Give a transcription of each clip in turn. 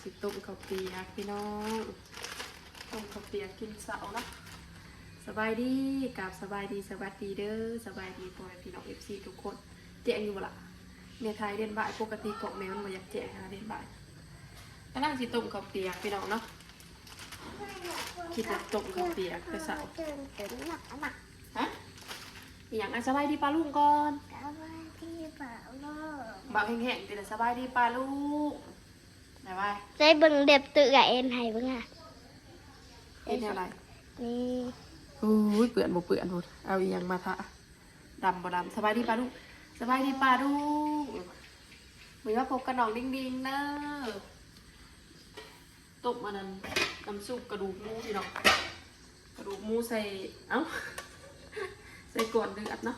ຊິຕົ້ມເຂົ້າປຽກພີ່ນ້ອງ ຕົ້ມເຂົ້າປຽກກິນເຊົ້າເນາະ. ສະບາຍດີ ກາບສະບາຍດີ ສະຫວັດດີເດີ ສະບາຍດີພໍ່ແມ່ພີ່ນ້ອງ ເອັຟຊີ ທຸກຄົນ. ແຈ້ງຢູ່ບໍ່ລະ? ແມ່ຖ່າຍເດັ່ນບ່າຍ ປົກກະຕິກ້ອງແມ່ມັນບໍ່ຢາກແຈ້ງ ຫາເດັ່ນບ່າຍ. ກຳລັງຊິຕົ້ມເຂົ້າປຽກພີ່ນ້ອງເນາະ ຄິດວ່າຕົ້ມເຂົ້າປຽກແຕ່ເຊົ້າ. ຮະ? ອີຫຍັງ? ອ່ະ ສະບາຍດີປ້າລຸງກ່ອນ. ສະບາຍດີປ້າລຸງ. ເວົ້າແຮງໆຕິລະ. ສະບາຍດີປ້າລຸງ. ບາຍບາຍ. ໃສ່ເບິ່ງເລັບ ເອື້ອຍເອັນໃຫ້ເບິ່ງຫາ. ເຮັດແນວໃດ? ນີ້. ໂອ້ຍ ເປື້ອນບໍ່ເປື້ອນພຸ້ນ ເອົາອີຫຍັງມາທາ ດຳບໍ່ດຳ. ສະບາຍດີປ້າລຸງ. ສະບາຍດີປ້າລຸງ. ມື້ນີ້ມາພົບກັບນ້ອງດິງດິງເດີ. ຕົ້ມອັນນັ້ນ ນ້ຳຊຸບກະດູກໝູພີ່ນ້ອງ ກະດູກໝູໃສ່ ເອົ້າ ໃສ່ກ້ອນເລືອດເນາະ.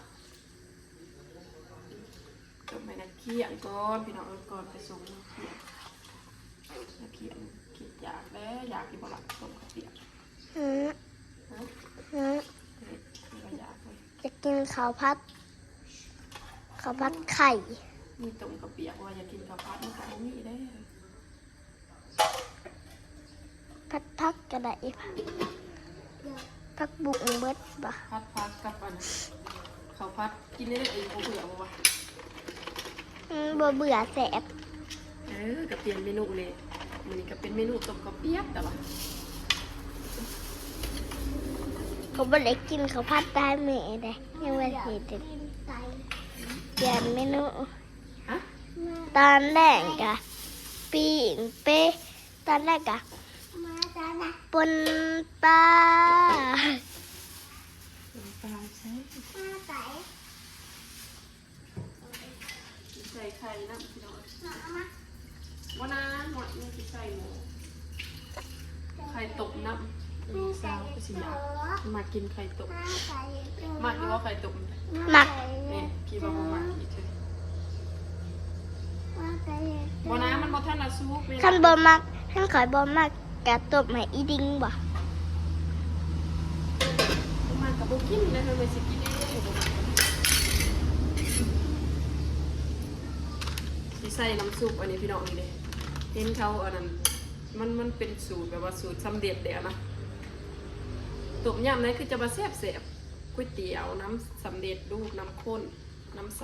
ຕົ້ມໃຫ້ນ້ຳຂຽງກ່ອນພີ່ນ້ອງ ເອີ ກ່ອນໄປສົ່ງນ້ຳຂຽງ. ນ້ຳຂຽງຄິດຢາກແລ້ວ ຢາກຢູ່ບໍ່ລະ ຕົ້ມເຂົ້າປຽກ? ຫື ຫື ຫື ເຮັດ ບໍ່ຢາກເວີຍ. ຢາກກິນເຂົ້າຜັດ ເຂົ້າຜັດໄຂ່. ມີຕົ້ມເຂົ້າປຽກ ວ່າຢາກກິນເຂົ້າຜັດ ມັນກໍບໍ່ມີເດ້. ຜັດຜັກກໍໄດ້ ຜັກບຸ້ງເບິດບໍ່? ຜັດຜັກກັບອັນ ເຂົ້າຜັດ ກິນໄດ້ເລີຍ ບໍ່ເບື່ອບໍ່ວະ? ອືມ ບໍ່ເບື່ອ ແຊບ. ເອີ ກໍປ່ຽນເມນູແຫຼະ ມື້ນີ້ກໍເປັນເມນູຕົ້ມເຂົ້າປຽກຕະຫຼອດ. ກໍບໍ່ໄດ້ກິນເຂົ້າຜັດຕາມແມ່ເດ້ ຍັງວ່າຊິໄດ້ປ່ຽນເມນູ. ຮະ? ຕອນແລງກະປີ້ງເປ ຕອນແລກກະ ມາຕານະ ປົ່ນປາ ປົ່ນປາໃສ່ ມາໃສ່ ໃສ່ໄຂ່ນຳພີ່ນ້ອງ. ມາ ມາ ບໍ່ນາ ໝົດນີ້ຊິໃສ່ໝໍ່ ໄຂ່ຕົ້ມນຳ. ລູກສາວກໍຊິຢາກ ມັກກິນໄຂ່ຕົ້ມ. ມັກຢູ່ບໍ່ໄຂ່ຕົ້ມ? ມັກ. ແມ່ຄິດວ່າບໍ່ມັກອີກເທື່ອ. ບໍ່ນາ ມັນບໍ່ທັນນະສຸກ. ຄັນບໍ່ມັກ ຄັນຂ້ອຍບໍ່ມັກກະຕົ້ມໃຫ້ອີດິງບໍ່? ບໍ່ມັກກະບໍ່ກິນແລ້ວ ເຮົາຊິກິນເອງ. ບໍ່ມັກ ຊິໃສ່ນ້ຳຊຸບອັນນີ້ພີ່ນ້ອງ ນີ້ເດ້ ເຫັນເຂົາອັນນັ້ນ ມັນ ມັນເປັນສູດແບບວ່າສູດສຳເລັດແລ້ວນະ. ຕົ້ມຍຳໃດຄືຈະວ່າແຊບໆ ກ໋ວຍຕຽວນ້ຳສຳເລັດ ດູດນ້ຳຂຸ້ນ ນ້ຳໃສ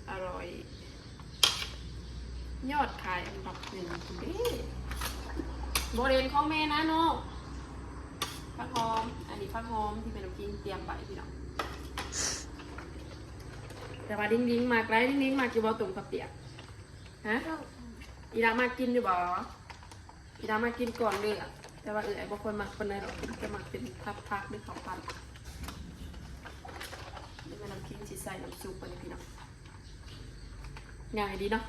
ອະລ່ອຍ ຍອດຂາຍອັນດັບໜຶ່ງພຸ້ນເດ້. ບໍ່ເຫັນຂອງແມ່ນະນ້ອງ ຜັກຫອມ ອັນນີ້ຜັກຫອມທີ່ແມ່ນ້ຳຄິງຕຽມໄວ້ພີ່ນ້ອງ. ແຕ່ວ່າດິງດິງມັກຫຼາຍ ດິງດິງມັກຢູ່ບໍ່ ຕົ້ມເຂົ້າປຽກ? ຮະ ອີ່ຫຼ້າມັກກິນຢູ່ບໍ່? ອີ່ຫຼ້າມັກກິນກ່ອນເລີຍ ແຕ່ວ່າເອື້ອຍບໍ່ຄ່ອຍມັກປານໃດດອກ ຈະມັກເປັນຜັດຜັກ ຫຼື ເຂົ້າຜັດ. ນີ້ແມ່ນ້ຳຄິງຊິໃສ່ນ້ຳຊຸບອັນນີ້ພີ່ນ້ອງ. ງ່າຍດີເນາະ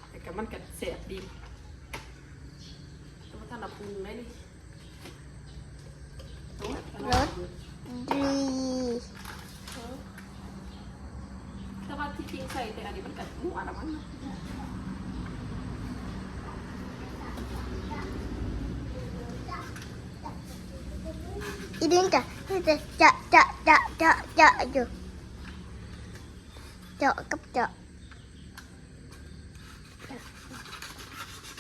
ແຕ່ກໍມັນກໍແຊບດີ. ແຕ່ວ່າທັນນະປຸງໄດ້ນີ້. ລົດດີ ແຕ່ວ່າທີ່ຈິງໃສ່ແຕ່ອັນນີ້ມັນກໍນົວລະມັນ. ອີດິງກະ ຈະ ຈະ ຈະ ຈະ ຈະ ຈະ ຢູ່ ເຈາະກັບເຈາະ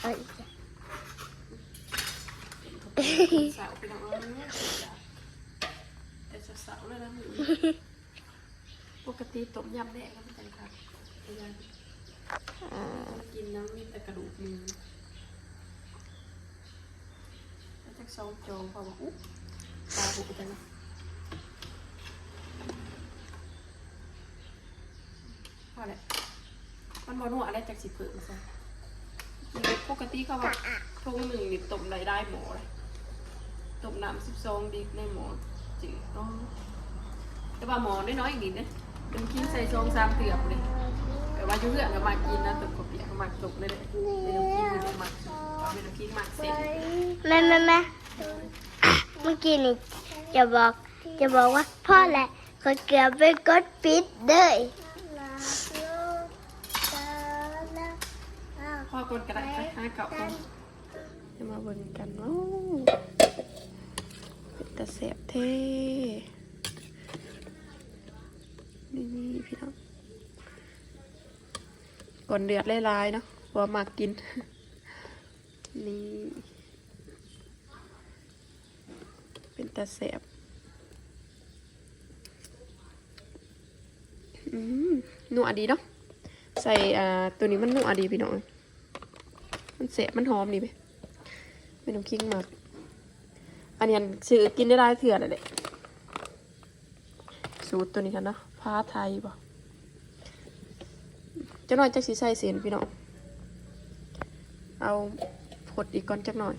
ເອີ ເຊົ້າພີ່ນ້ອງເອີຍ ແຕ່ເຊົ້າໆເລີຍນະມື້ນີ້. ປົກກະຕິຕົ້ມຍຳແດງນະ ມັນຈັ່ງຄັກ ອືມ ກິນນຳມີແຕ່ກະດູກໝູ. ຈັກສອງຈອງ ເພາະວ່າ ອຸ ຕາບຸກຈັງ. ພໍແລ້ວ ມັນບໍ່ນົວແລ້ວ ຈັກຊິເພີ່ມໃສ່. ປົກກະຕິເຂົາວ່າຖົງໜຶ່ງນີ້ຕົ້ມໄດ້ຫຼາຍໝໍ້ເດ້ ຕົ້ມນ້ຳສິບສອງລິດໃນໝໍ້ຈິງເນາະ. ແຕ່ວ່າໝໍ້ນ້ອຍໆນີ້ເດ້ ນ້ຳກິນໃສ່ສອງສາມເທື່ອພຸ້ນເດ້. ແບບວ່າຢູ່ເຮືອນກໍມັກກິນນະ ຕົ້ມເຂົ້າປຽກກໍມັກຕົ້ມເລີຍເດ້. ແມ່ນ້ຳຄິງນີ້ມັກ ແມ່ນ້ຳຄິງມັກເສັ້ນ. ແມ່ ແມ່ ແມ່ ເມື່ອກີ້ນີ້ຈະບອກ ຈະບອກວ່າພໍແລ້ວ ຂ້ອຍເກືອບໄປກົດປິດເດີ. ພໍກ່ອນກໍໄດ້ ຫາເຂົ້າກ່ອນ ຈະມາເບິ່ງກັນ. ໂອ້ ເປັນຕາແຊບແທ້. ນີ້ພີ່ນ້ອງ ກ່ອນເດືອດຫຼາຍໆເນາະ ເພາະວ່າມັກກິນ. ນີ້ ເປັນຕາແຊບ. ອືມ ນົວດີເນາະ. ໃສ່ ອ່າ ໂຕນີ້ມັນນົວດີພີ່ນ້ອງ. ມັນແຊບ ມັນຫອມດີເວີຍ. ແມ່ນ້ຳຄິງມັກ. ອັນນີ້ຫັ້ນຊື້ກິນໄດ້ຫຼາຍເທື່ອແລ້ວເດ້. ສູດໂຕນີ້ຫັ້ນເນາະ ພາໄທບໍ? ຈັກໜ້ອຍຈັກຊິໃສ່ເສັ້ນພີ່ນ້ອງ. ເອົາ ພົດອີກກ່ອນຈັກໜ້ອຍ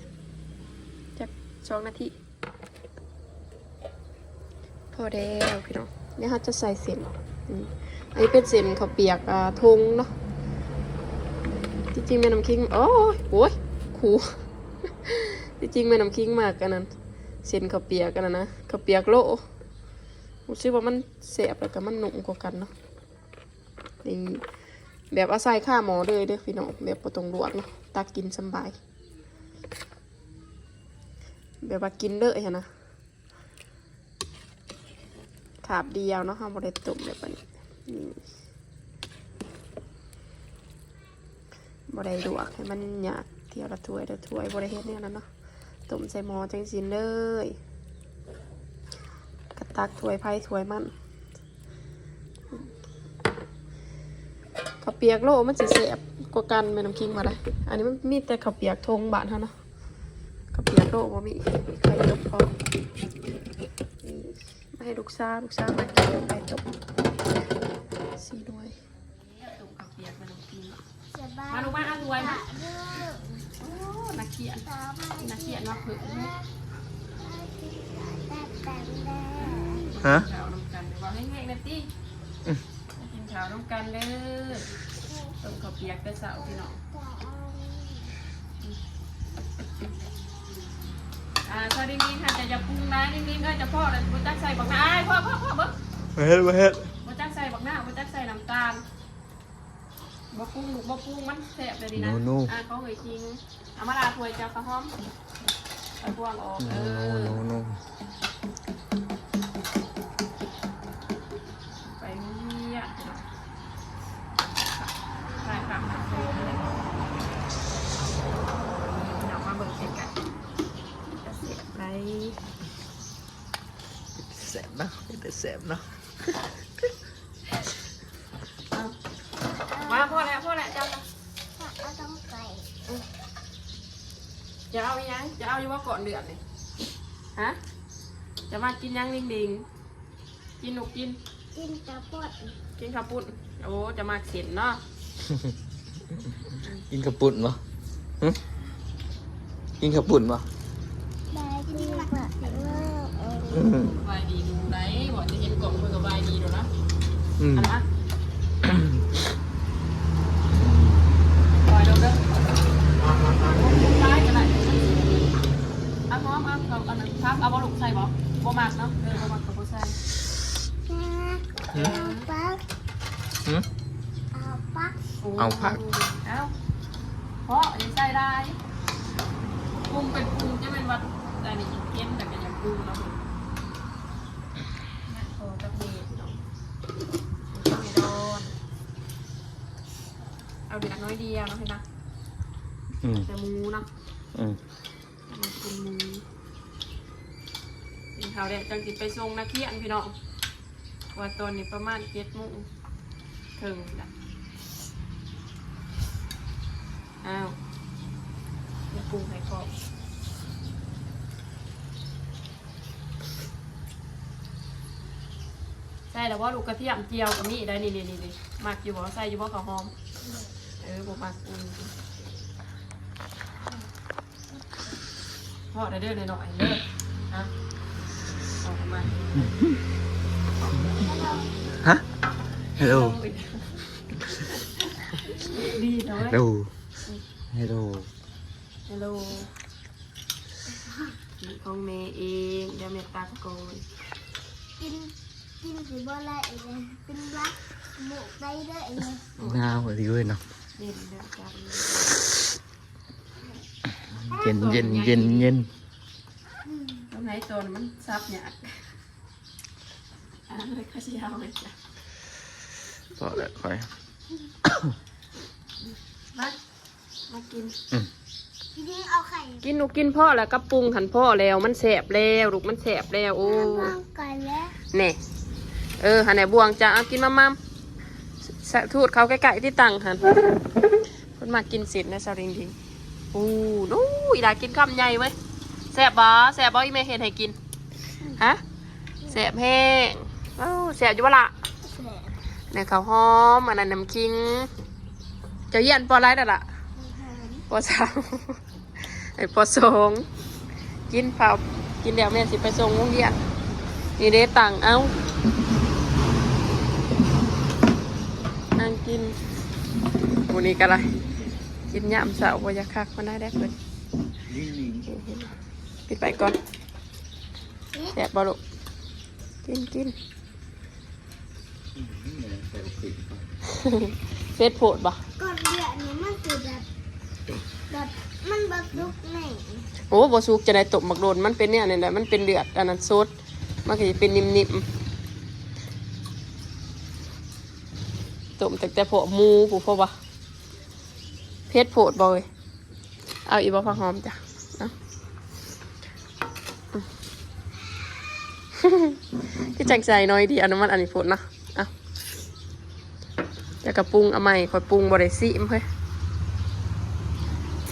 ຈັກສອງນາທີ. ພໍແລ້ວພີ່ນ້ອງ. ດຽວເຮົາຈະໃສ່ເສັ້ນ. ອືມ ອັນນີ້ເປັນເສັ້ນເຂົ້າປຽກ ອ່າ ຖົງເນາະ. ທີ່ຈິງແມ່ນ້ຳຄິງ ໂອ້ຍ ໂອ້ຍ ຄູ ທີ່ຈິງແມ່ນ້ຳຄິງມັກອັນນັ້ນ ເສັ້ນເຂົ້າປຽກອັນນັ້ນນະ ເຂົ້າປຽກໂລ. ຮູ້ສຶກວ່າມັນແຊບ ແລ້ວກໍມັນນຸ້ມກວ່າກັນເນາະ. ນີ້ ແບບເອົາໃສ່ຄາໝໍ້ເລີຍເດີພີ່ນ້ອງ ແບບບໍ່ຕ້ອງລວກເນາະ ຕັກກິນສຳບາຍ ແບບວ່າກິນເລີຍຫັ້ນນະ. ຄາບດຽວເນາະ ເຮົາບໍ່ໄດ້ຕົ້ມແບບອັນນີ້ ນີ້ ບໍ່ໄດ້ລວກໃຫ້ມັນຍາກ ທຽວລະຖ້ວຍລະຖ້ວຍ ບໍ່ໄດ້ເຮັດແນວນັ້ນເນາະ. ຕົ້ມໃສ່ໝໍ້ຈັ່ງຊີ້ເລີຍ ກະຕັກຖ້ວຍໃຜຖ້ວຍມັນ. ເຂົ້າປຽກໂລມັນຊິແຊບກວ່າກັນ ແມ່ນ້ຳຄິງວ່າໄດ໋. ອັນນີ້ມັນມີແຕ່ເຂົ້າປຽກຖົງບ້ານເຮົາເນາະ ເຂົ້າປຽກໂລບໍ່ມີ. ໄຂ່ຕົ້ມພໍ ມາໃຫ້ລູກສາວ ລູກສາວມາກິນໄຂ່ຕົ້ມ ສີ່ໜ່ວຍ. ຕົ້ມເຂົ້າປຽກມາລູກກິນ. ສະບາຍ ມາລູກມາ ເອົາຖ້ວຍມາ. ໂອ້ ນັກຂຽນ ນັກຂຽນມາເພີ່ມເດ້. ຮະ? ເຂົ້ານຳກັນ ເວົ້າແຮງໆ ແດ່ຕິ. ອືມ ມາກິນເຂົ້ານຳກັນເດີ. ຕົ້ມເຂົ້າປຽກແຕ່ເຊົ້າພີ່ນ້ອງ. ອ່າ ຊາດິງໆ ຖ້າຈະ ຢ່າປຸງຫຼາຍ ດິງໆ ເອີຍ ຈະພໍແລ້ວ ບໍ່ຈັກໃສ່ບັກນາ. ອ້າຍ ພໍໆໆ ເບິ່ງ ບໍ່ເຮັດ ບໍ່ເຮັດ ບໍ່ຈັກໃສ່ບັກນາ ບໍ່ຈັກໃສ່ນ້ຳຕານ. ບໍ່ປຸງລູກ ບໍ່ປຸງ ມັນແຊບເລີຍນີ້ນະ. ໂນໆ ອ່າ ຂອງເອື້ອຍຄິງ ເອົາມາລາຖ້ວຍເຈົ້າ ຂ້າວຫອມ ເອົາພວງອອກ. ໂນ ເອີ ໂນໆ ໂນໆ ໄປໂຮງຮຽນ ຖ່າຍພາບ ມາເບິ່ງໃກ້ໆ ກະແຊບໄດ໋. ແຊບເນາະ ເປັນຕາແຊບເນາະ. ເອົາ ມາ ພໍແລ້ວ ພໍແລ້ວ ເຈົ້ານະ. ເອົາຕ້ອງໄກ່ ອືມ ຈະເອົາອີ່ຫຍັງ? ຈະເອົາຢູ່ບໍ່ ກ້ອນເດືອນນີ້? ຮະ? ຈະມັກກິນຫຍັງ ດິງໆ? ກິນລູກກິນ ກິນເຂົ້າປຸ້ນ ກິນເຂົ້າປຸ້ນ. ໂອ້ ຈະມັກເສັ້ນເນາະ. ກິນເຂົ້າປຸ້ນບໍ່? ຫຶ? ກິນເຂົ້າປຸ້ນບໍ່? ບາຍດີ ອືມ ສະບາຍດີດູໄດ໋ ວ່າຈະເຫັນກ້ອງເພິ່ນກໍບາຍດີໂດດນະ. ອືມ ອັນນະ ຄອຍໂດດເດີ ຄອຍກໍໄດ້. ເອົາຫອມ ເອົາ ເອົາ ອັນນັ້ນ ຜັກເອົາບໍ່ລູກ ໃສ່ບໍ່? ບໍ່ມັກເນາະ ເອີ ບໍ່ມັກກໍບໍ່ໃສ່. ຫື? ເອົາຜັກ ຫື? ເອົາຜັກ ເອົາຜັກ ເອົາ ເພາະຢ່າໃສ່ຫຼາຍ ປຸງເປັນປຸງ ຈະແມ່ນວ່າ ອັນນີ້ເຫັນແລ້ວກໍຢາກປຸງເນາະ. ນະ ພໍ່ກັບແມ່ພີ່ນ້ອງ ເອົາເດືອດໜ້ອຍດຽວເນາະ ເຫັນນະ. ອືມ ແຕ່ໝູເນາະ. ອືມ ມັນເປັນໝູ ກິນເຂົ້າແລ້ວຈັ່ງຊິໄປສົ່ງນັກຮຽນພີ່ນ້ອງ ວ່າຕອນນີ້ປະມານເຈັດໂມງເຄິ່ງລະ. ອ້າວ ມາປຸງໃຫ້ພ້ອມ. ໃສ່ແລ້ວບໍ່ລູກ? ກະທຽມຈຽວກໍມີໄດ໋ ນີ້ໆໆ ມັກຢູ່ບໍ່? ໃສ່ຢູ່ບໍ່ ເຂົ້າຫອມ? ເອີ ບໍ່ມັກ ອືມ ພໍແລ້ວເດີ ໜ້ອຍໆ ເດີ ຮະ ອອກມາ ຮະ ເຮລໂລ ດີເນາະ ເຮີ້ຍ ເຮລໂລ ເຮລໂລ ເຮລໂລ ຂອງແມ່ເອງ ດຽວແມ່ຕັກກ່ອນ ກິນ ກິນຊິບໍ່ໄດ້ເລີຍ ເປັນຫວັດ ໝູກໄດ້ເລີຍ ໜາວດີເວີຍເນາະ ເຢັນເນາະ ເຢັນ ເຢັນ ເຢັນ ເຢັນ ອືມ ຕອນໃດຕອນມັນສັບຍາກ ອ່າ ເລີຍເຂົາຊິເອົາໄວ້ຈ້ະ ພໍແລ້ວຂ້ອຍ ມາ ມາກິນ ອືມ ກິນ ເອົາໄຂ່ ກິນລູກ ກິນພໍແລ້ວ ກັບປຸງຫັ້ນພໍແລ້ວ ມັນແຊບແລ້ວລູກ ມັນແຊບແລ້ວ ໂອ້ ແມ່ນ ແນ່ ເອີ ຫັ້ນແຫຼະ ບ່ວງຈ້າ ເອົາກິນ ມາມາ ສະ ທູດເຂົ້າໃກ້ໆ ຕິດຕັ້ງຫັ້ນ ເພິ່ນມັກກິນເສັ້ນນະ ສາວດິງດິງ ໂອ້ ໂອ້ ອີຫຼາກິນຄຳໃຫຍ່ເວີຍ ແຊບບໍ່ ແຊບບໍ່ອີແມ່ເຮັດໃຫ້ກິນ ຮະ ແຊບແຮງ ເອົ້າ ແຊບຢູ່ບໍ່ລະ ແຊບ ແລ້ວເຂົ້າຫອມ ອັນນັ້ນນ້ຳຂິງ ເຈົ້າຮຽນ ປໍ ໃດແລ້ວລະ ປໍ ສາມ ເອີຍ ປໍ ສອງ ກິນເຂົ້າ ກິນແລ້ວແມ່ຊິໄປສົ່ງໂຮງຮຽນ ນີ້ເດ້ ຕັ້ງ ເອົາ ນັ່ງກິນ ມື້ນີ້ກໍໄດ້ ກິນຍາມເຊົ້າ ບໍ່ຢາກຄັກປານໃດແດ່ເພິ່ນ ປິດໄວ້ກ່ອນ ແຊບບໍ່ລູກ ກິນ ກິນ ອືມ ເຜັດໂພດບໍ່ ກ້ອນເລືອດນີ້ມັນຊິແບບ ແບບມັນບໍ່ສຸກແນ່ ໂອ້ ບໍ່ສຸກຈະໄດ້ ຕົ້ມບັກໂດນ ມັນເປັນແນວນັ້ນແຫຼະ ມັນເປັນເລືອດອັນນັ້ນສົດ ມັນກໍຊິເປັນໜິ່ມໆ ຕົ້ມຕັ້ງແຕ່ເພາະໝູພຸ້ນ ເພາະວ່າ ເຜັດໂພດບໍ່ເອີຍ ເອົາອີກບໍ່ ຜັກຫອມ ຈ້ະ ເອົາ ຄືຈັ່ງໃສ່ໜ້ອຍດຽວ ນ້ຳມັນອັນນີ້ໂພດເນາະ ເອົາ ແລ້ວກໍປຸງເອົາໃໝ່ ຂ້ອຍປຸງບໍ່ໄດ້ຊີມເຮີ້ຍ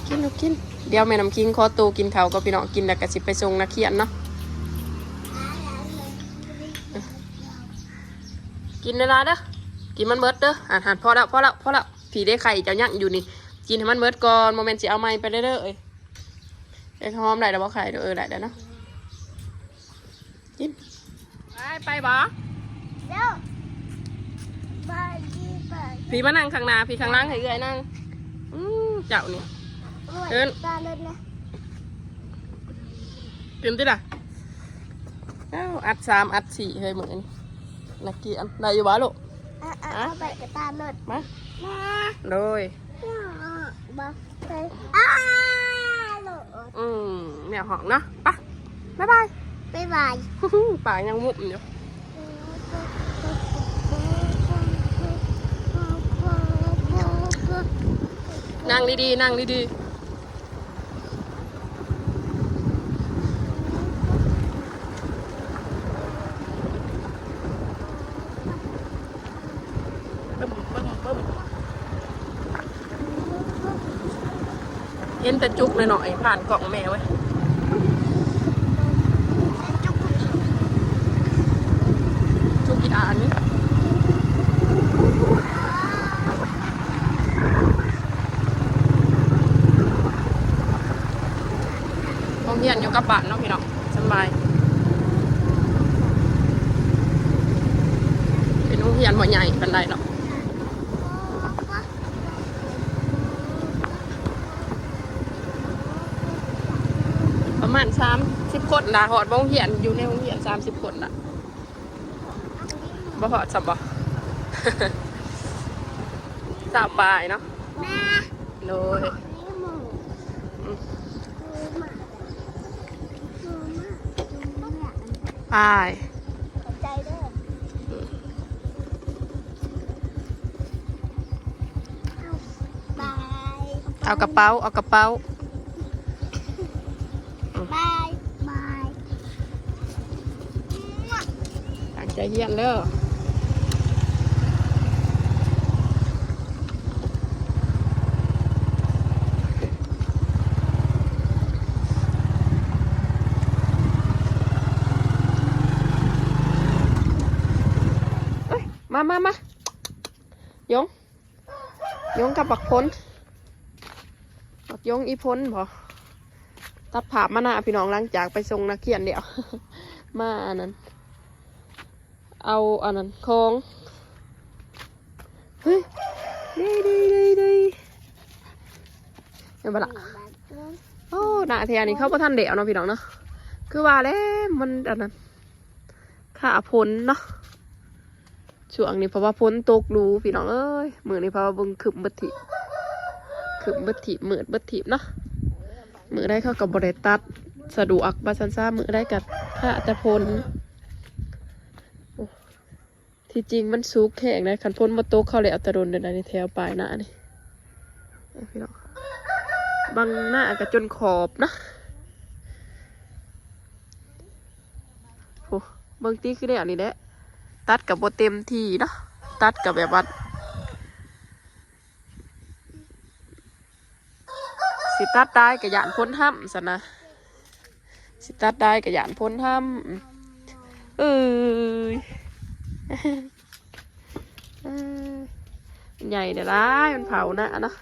ກິນລູກກິນ ດຽວແມ່ນ້ຳຂິງຂໍໂຕກິນເຂົ້າກ່ອນ ພີ່ນ້ອງ ກິນແລ້ວກໍຊິໄປສົ່ງນັກຮຽນເນາະ ກິນເດີລາເດີ ກິນມັນເບິດເດີ ຫັ້ນໆ ພໍແລ້ວ ພໍແລ້ວ ພໍແລ້ວ ພີ້ເດ້ ໄຂ່ເຈົ້າຍັງຢູ່ນີ້ ກິນໃຫ້ມັນເບິດກ່ອນ ບໍ່ແມ່ນຊິເອົາໃໝ່ໄປເດີ ເອີຍ ເອີຍ ຫອມໄດ້ແລ້ວບໍ່ ໄຂ່ ເອີ ໄດ້ແລ້ວເນາະ ກິນ ໄປ ໄປບໍ່ ເດີ ໄປ ໄປ ພີ້ມານັ່ງຂ້າງໜ້າ ພີ້ຂ້າງຫຼັງໃຫ້ເອື້ອຍນັ່ງ ອືມ ເຈົ້ານີ້ ໂອ້ຍ ເອີ້ນ ຕາເລີດນະ ກິນຕິລະ ເອົ້າ ອັດສາມ ອັດສີ່ ເຮີ້ຍ ມື້ນີ້ ນັກຮຽນ ໄດ້ຢູ່ບໍ່ລູກ ອ່ະ ອ່ະ ອ່ະ ເອົາໄປກະຕາເລີດ ມາ ມາ ໂດຍ ບໍ່ໄປ ອ້າ ໂລດ ອືມ ແມວຮ້ອງເນາະ ໄປ ບາຍບາຍ ບາຍບາຍ ປາກຍັງມຸ້ມຢູ່ ນັ່ງດີໆ ນັ່ງດີໆ. ເຫັນແຕ່ຈຸກນ້ອຍໆ ຜ່ານກ້ອງແມ່ເວີຍ ຈຸກອີ່ຫຍັງນີ້. ໂຮງຮຽນຢູ່ກັບບ້ານເນາະພີ່ນ້ອງ ສະບາຍ ເປັນໂຮງຮຽນບໍ່ໃຫຍ່ປານໃດເນາະ ປະມານສາມສິບຄົນລະ ຮອດໂຮງຮຽນ ຢູ່ໃນໂຮງຮຽນສາມສິບຄົນລະ. ບໍ່ຮອດຊ້ຳບໍ່ ຊາວປາຍເນາະ ແມ່ ໂດຍ ອືມ ໄປ ຂອບໃຈເດີ ບາຍ ເອົາກະເປົາ ເອົາກະເປົາ. ບາຍບາຍ ຕັ້ງໃຈຮຽນເດີ ເອີຍ ມາ ມາ ມາ ຢົງ ຢົງກັບບັກພົນ ບັກຢົງອີ່ພົນບໍ ຕັດພາບມາໜ້າພີ່ນ້ອງ ຫຼັງຈາກໄປສົ່ງນັກຮຽນແລ້ວ ມາອັນນັ້ນ ເອົາອັນນັ້ນຂອງ ເຮີ້ຍ ດີໆໆໆ ແມ່ນບໍ່ລະ ໂອ້ ໜ້າແຖວນີ້ເຂົາບໍ່ທັນແລ້ວເນາະພີ່ນ້ອງເນາະ ຄືວ່າແຫຼະ ມັນອັນນັ້ນ ຟ້າຝົນເນາະ ຊ່ວງນີ້ເພາະວ່າຝົນຕົກດູພີ່ນ້ອງເອີຍ ມື້ນີ້ພາມາເບິ່ງ ຄຶ້ມເບິດທີບ ຄຶ້ມເບິດທີບ ມືດເບິດທີບເນາະ ມື້ໃດເຂົາກໍບໍ່ໄດ້ຕັດສະດວກວ່າຊັ້ນຊະ ມື້ໃດກໍຟ້າແຕ່ຝົນ ໂອ້ ທີ່ຈິງມັນສຸກແຮງໃດ໋ ຄັນຝົນບໍ່ຕົກເຂົາແລ້ວແຕ່ດົນແລ້ວໃດ໋ ນີ້ແຖວປາຍໜ້ານີ້ ເອີ ພີ່ນ້ອງ ບັງໜ້າກໍຈົນຂອບນະ. ໂອ້ ເບິ່ງຕິ ຄືແນວນີ້ແຫຼະ ຕັດກໍບໍ່ເຕັມທີ່ເນາະ ຕັດກໍແບບວ່າ ຊິຕັດໄດ້ກໍຢ້ານຄົນຫ້ຳຊັ້ນນະ ຊິຕັດໄດ້ກໍຢ້ານຄົນຫ້ຳ. ເອີຍ ເອີຍ ມັນໃຫຍ່ໄດ້ຫຼາຍ ມັນເຜົານະເນາະ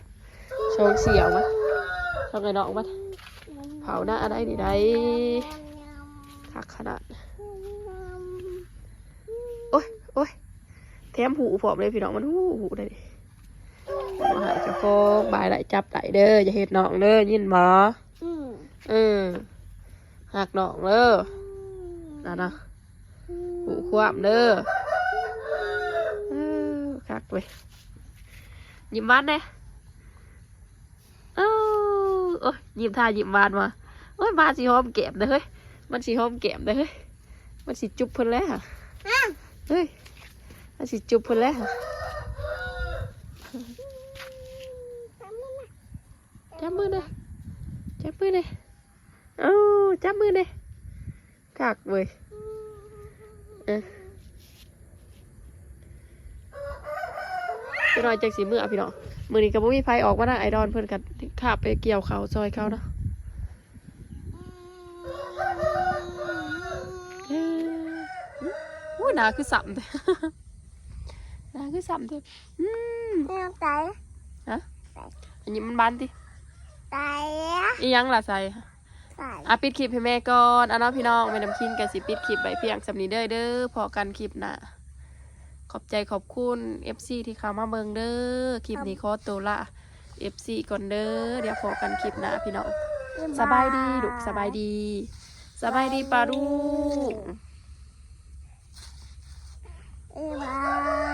ສອງສ່ຽວມາ ສອງໄອ້ນ້ອງມັນ ເຜົານະໄດ້ນີ້ໄດ້ ຄັກຂະໜາດ. ໂອ້ຍ ໂອ້ຍ ແຖມຫູພ້ອມເລີຍພີ່ນ້ອງ ມັນຫູ ຫູໄດ້ນີ້ ບໍ່ໃຫ້ເຈົ້າຂອງບາຍໄດ້ຈັບໄດ້ເດີ ຢ່າເຮັດນ້ອງເດີ ຍິນບໍ່? ອືມ ເອີ ຮັກນ້ອງເດີ ອືມ ນະນະ ອືມ ຮູ້ຄວາມເດີ. ເອີ ຄັກເວີຍ ຍິ້ມຫວານແດ່. ເອີ ໂອ້ຍ ຍິ້ມທ່າຍິ້ມຫວານວ່າ ໂອ້ຍ ມາຊິຫອມແກ້ມເດີເຮີ້ຍ ມັນຊິຫອມແກ້ມເດີເຮີ້ຍ ມັນຊິຈູບເພິ່ນແລ້ວ ເຮີ້ຍ ມັນຊິຈູບເພິ່ນແລ້ວ. ຈັບມືແດ່ ຈັບມືແດ່ ເອົາ ຈັບມືແດ່ ຄັກເວີຍ. ເອີ ຈັກໜ້ອຍຈັ່ງຊິເມືອພີ່ນ້ອງ ມື້ນີ້ກໍບໍ່ມີໃຜອອກມານະ ໄອ້ດອນເພິ່ນກໍຄາບໄປກ່ຽວເຂົ້າຊ່ອຍເຂົາເນາະ. ເອີ ໂອ້ຍ ໜ້າຄືຊ້ຳແທ້ ໜ້າຄືຊ້ຳແທ້. ອືມ ແມ່ໃສ ຮະ ໃສ ອັນນີ້ມັນບານຕິ ໃສ ອີ່ຫຍັງລະໃສ ໃສ ອ່ະ ປິດຄລິບໃຫ້ແມ່ກ່ອນ ອ່ະເນາະພີ່ນ້ອງ ແມ່ນ້ຳຄິງກໍຊິປິດຄລິບໄວ້ພຽງສ່ຳນີ້ເດີ ເດີ ພໍ້ກັນຄລິບໜ້າ. ຂອບໃຈຂອບຄຸນເອັຟຊີທີ່ເຂົ້າມາເບິ່ງເດີ ຄລິບນີ້ຂໍໂຕລາເອັຟຊີກ່ອນເດີ ດຽວພໍ້ກັນຄລິບໜ້າພີ່ນ້ອງ. ສະບາຍດີລູກ ສະບາຍດີ ສະບາຍດີປ້າລຸງ ບາຍບາຍ.